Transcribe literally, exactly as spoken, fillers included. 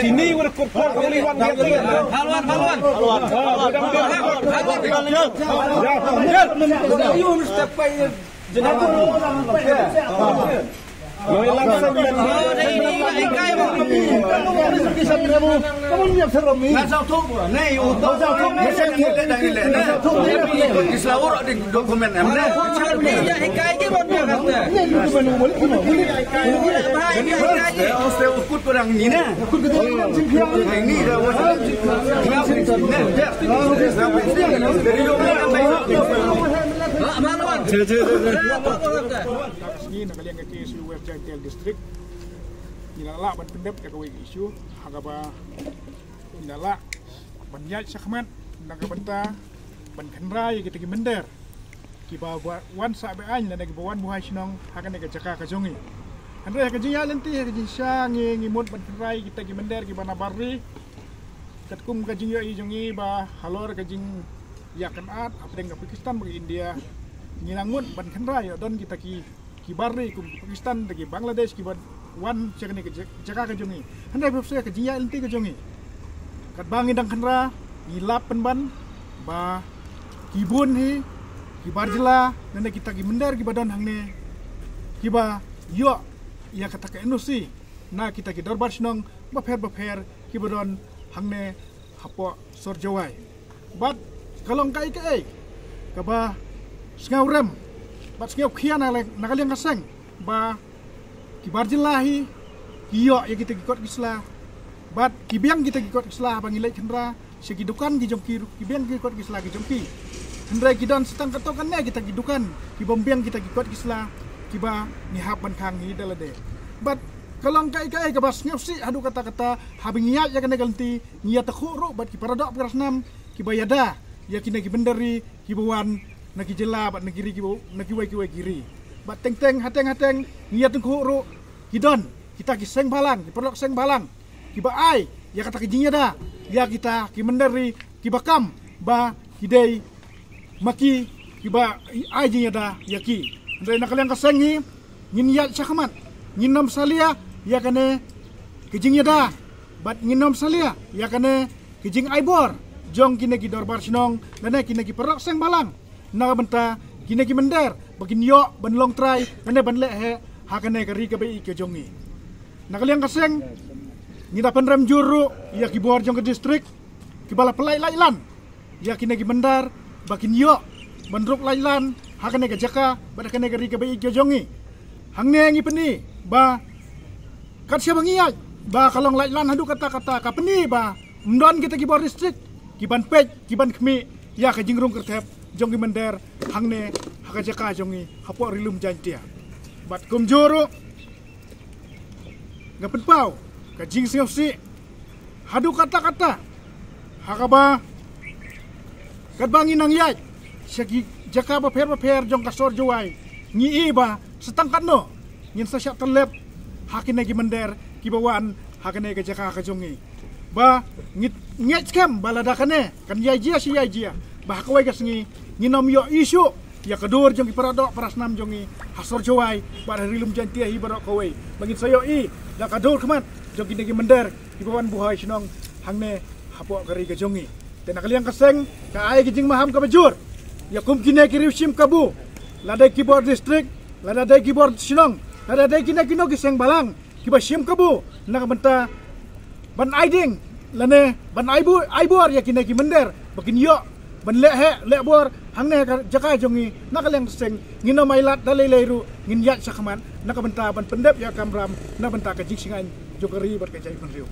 Chini would have could only one. Halwan, halwan. Ka sngi na ka liang ka K S U West Jaintia Hills District, ngi la lah ban pyndep ïa kawei ka issue ha kaba ngi la lah ban ïaid shakhmat na ka bynta ban kynrei ïa kita ki mynder kiba wan sah be-aiñ lane kiba wan buhai shnong ha kane ka jaka ka jong ngi. Hynrei ha ka jingïaid lynti, ha ka jingshisha ngi, ngi mut ban kynrei ïa kita ki mynder kiba na bar ri. Katkum ka jingïohi jong ngi ba halor ka jingïakynad hapdeng ka Pakistan bad ka India, ngi la mut ban kynrei ïoh don kita ki ki bar ri kum Pakistan, da ki Bangladesh, kiba wan sha kane ka jaka ka jong ngi. Hynrei pep sha ka jingïaid lynti ka jong ngi, katba ngi dang kynrei, ngi lap pynban ba ki bun hi ki bar jylla, lane kita ki mynder kiba don hangne, kiba ïoh ïa kata ka N O C na kita ki dorbar shnong bapher bapher kiba don hangne hapoh sor Jowai. Bad ka long kaei kaei kaba sngewrem bad sngewkhia na ka liang ka seng ba ki bar jylla hi ki ïoh ïa kita ki kot ki sla bad ki biang kita ki kot ki sla haba ngi leit kynrei sha ki dukan ki jong ki ruh, ki biang ki kot ki sla ki jong ki. Hynrei ki don sa tang katto katne kita ki dukan ki bym biang kita ki kot ki sla kiba ngi hap ban khang hi da lade. Bad ka long kaei kaei kaba sngewsih haduh katta katta haba ngi ïaid ïa kane ka lynti, ngi ïatakhuh ruh bad ki paradoh parasnam kiba ïada ïa kine ki mynder ri kiba wan na ki jylla bad na ki ri kiba, na kiwei kiwei ki ri. Teng teng hateng hateng ngi ïa tengkhu ruh ki don kita ki seng bhalang, ki paralok seng bhalang, kiba ai ïa kata ki jingïada ïa kita ki mynder ri kiba kam ba ki dei ma ki kiba ai jingïada ïa ki. Hynrei na ka liang ka seng ngi ngin ïaid shakhmat, ngin ym salia ïa kane ki jingïada bad ngin ym salia ïa kane ki jingai bor jong kine ki dorbar shnong lane kine ki paralok seng bhalang na ka bynta kine ki mynder ba kin ïoh ban long trai lane ban leh heh ha kane ka ri kaba ïeit ka jong ngi. Na ka liang ka seng ngi da pynrem jur ruh ïa ki bor jong ka distrik kiba la pynlait lait lan ïa kine ki mynder ba kin ïoh ban ruk lait lan ha kane ka jaka bad ha kane ka ri kaba ïeit ka jong ngi. Hangne ngi pyni ba kat shaba ngi ïaid ba ka long lait lan haduh katta katta ka pyni ba ym don kita ki bor distrik ki ban peit ki ban khmih ïa ka jingrung kyrthep jong ki mynder hangne ha ka jaka jong ngi hapoh Ri Lum Jaiñtia. Bad kumjuh ruh nga pynpaw ka jingsngewsih haduh katta katta ha kaba katba ngi nang ïaid sha ki jaka bapher bapher jong ka sor Jowai, ngi i ba sa tang katno ngin sa shah tyllep ha kine ki mynder kiba wan ha kane ka jaka ka jong ngi. Ba ngi ngeit skhem ba lada kane kan ïai jia shi ïai jia ba ha kawei ka sngi ngin ym ïoh ïa shuh ïa ka dur jong ki para doh para snam jong ngi ha sor Jowai bad ha Ri Lum Jaiñtia hi baroh kawei, ba ngin sa ïoh i da ka dur khmat jong kine ki mynder kiba wan buhai shnong hangne hapoh ka ri ka jong ngi. Te na ka liang ka seng ka ai ka jingmaham kaba jur ïa kum kine ki riewshim kabu, lada dei ki bor distrik, lada dei ki bor shnong, lada dei kine kino ki seng bhalang kiba shim kabu na ka bynta ban ai ding lane ban ai bu-, ai bor ïa kine ki mynder ba kin ïoh ban leh heh leh bor hangne ha ka jaka jong ngi. Na ka liang ka seng ngin ym ailad da lei lei ruh, ngin ïaid shakhmat na ka bynta ban pyndep ïa ka kamram na bynta ka jingshngaiñ jong ka ri bad ka jaitbynriew.